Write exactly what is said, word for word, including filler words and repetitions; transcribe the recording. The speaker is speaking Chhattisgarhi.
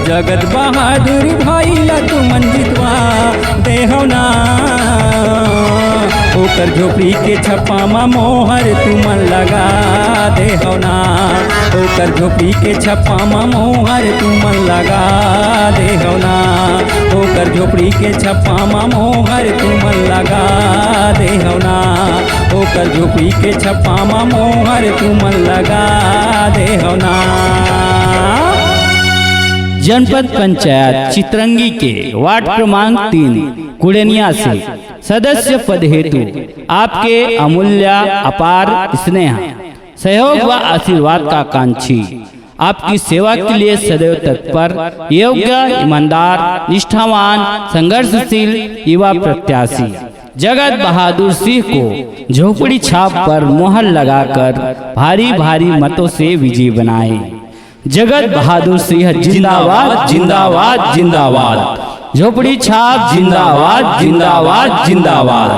जगत बहादुर भाई ला तुमन जितवा देहव ना। ओकर झोपड़ी के छप्पा म मोहर तुमन लगा देहव ना। ओकर झोपड़ी के छप्पा म मोहर तुमन लगा देहव ना। ओकर झोपड़ी के छप्पा म मोहर तुमन लगा देहव ना। ओकर झोपड़ी के छप्पा म मोहर तुमन लगा देहव ना। जनपद पंचायत चितरंगी के वार्ड क्रमांक तीन कुड़निया से सदस्य पद हेतु आपके अमूल्य अपार स्नेह सहयोग व आशीर्वाद का कांक्षी, आपकी सेवा के लिए सदैव तत्पर, योग्य, ईमानदार, निष्ठावान, संघर्षशील युवा प्रत्याशी जगत बहादुर सिंह को झोपड़ी छाप पर मोहर लगाकर भारी भारी मतों से विजयी बनाए। जगत बहादुर सिंह जिंदाबाद, जिंदाबाद, जिंदाबाद। झोपड़ी छाप जिंदाबाद, जिंदाबाद, जिंदाबाद।